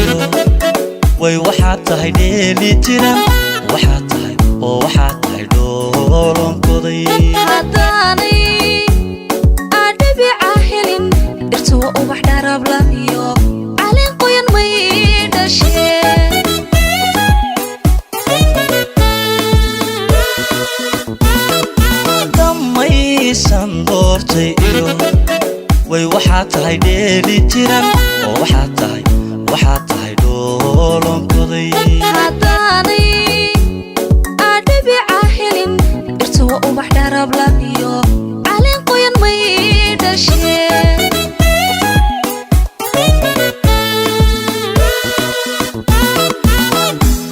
iyo way waxaad tahay dheeli jiran, waxaad tahay oo waxaad tahay dhoolonkoday. Haddaanay adhibica helin dhirtu, waa ubax dharabla iyo caleen qoyan may dhasheen. Dhammaysan doortay iyo way waxaad tahay dheeli jiran, oo waxaad tahay, waxaad tahay dhoolonkoday. Haddaanay adhibica helin dhirtu, waa ubax dharabla iyo caleen qoyan may dhasheen.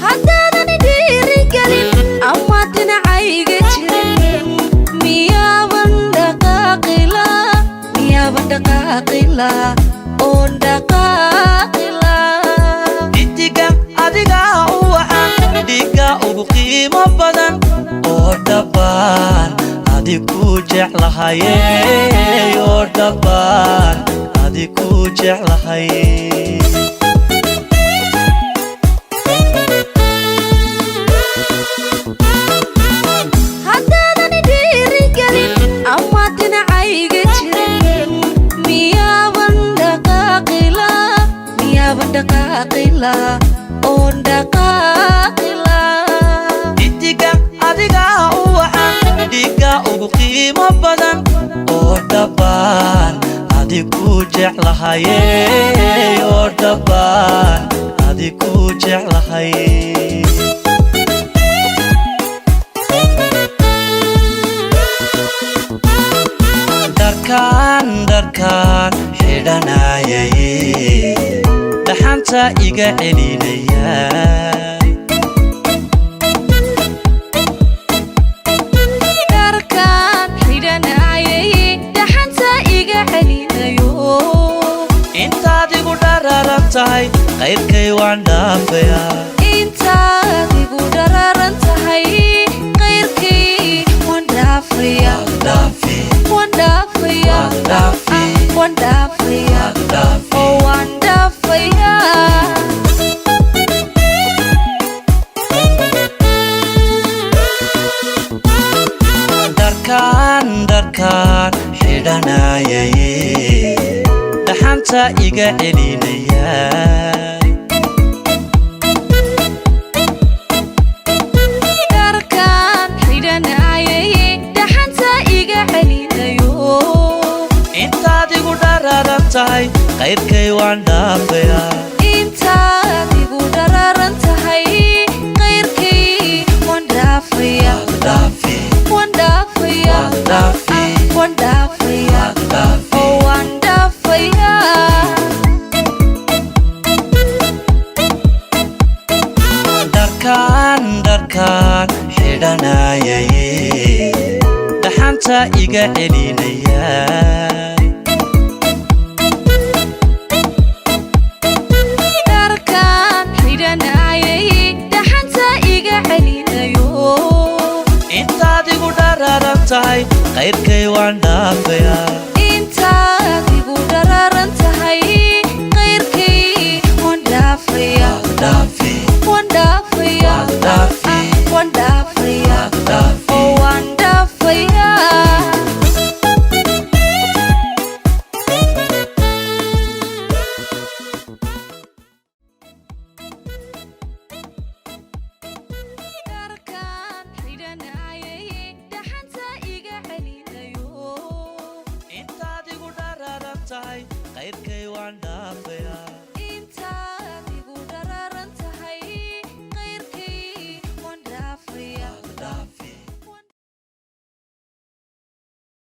Haddaadan dhiirigelin ama dhinacayga jirin, miyaaban dhaqaaqila, miyaaban dhaqaaqila oon dhaqaaqila? Dhidiga adigaa u wacan, dhiigga ugu qiimo badan, oo dhabbaan adig ku jeclahaye, oo dhabbaan adig ku jeclahay. Haddaadan dhiirigelin ama dhinacayga jirin, miyaaban dhaqaaqila, miyaaban dhaqaaqila oon dhaqaaqila? Dhidiga adigaa u wacan, dhiigga ugu qiimo badan, oo dhabbaan adig ku jeclahaye, oo dhabbaan adig ku jeclahay. Dharkaan, dharkaan xidhanayay, dhaxanta iga celinaya. Dharkaan xidhanayay dhaxanta iga celinayo. Intaad igu dhararan tahay, qayrkay waan dhaafayaa. Intaad igu dhararan tahay, qayrkay waan dhaafaya. Waan dhaafi. Waan dhaafaya. Waan dhaafi. Waan dhaafaya. Waan dhaafi. Oo waan dhaafaya. Dharkaan, dharkaan xidhanayay, dhaxanta iga celinaya. Dharkaan xidhanayay dhaxanta iga celinayo. Intaad igu dhararan tahay, qayrkay waan dhaafayaa. Intaad igu dhararan tahay, qayrkay waan dhaafaya. Waan dhaafi. Waan dhaafaya. Waan dhaafi. Waan dhaafaya. Waan dhaafi. Oo waan dhaafaya. Dharkaan, dharkaan xidhanayay, dhaxanta iga celinaya. Dharkaan xidhanayay dhaxanta iga celinayo. Intaad igu dhararan tahay, qayrkay waan dhaafayaa. Intaad igu dhararan tahay, qayrkay waan dhaafaya. Waan dhaafi. Waan dhaafaya. Waan dhaafi. Waan dhaafaya. Waan dhaafi. Oo waan dhaafaya. Dharkaan xidhanayay dhaxanta iga celinayo. Intaad igu dhararan tahay, qayrkay waan dhaafayaa.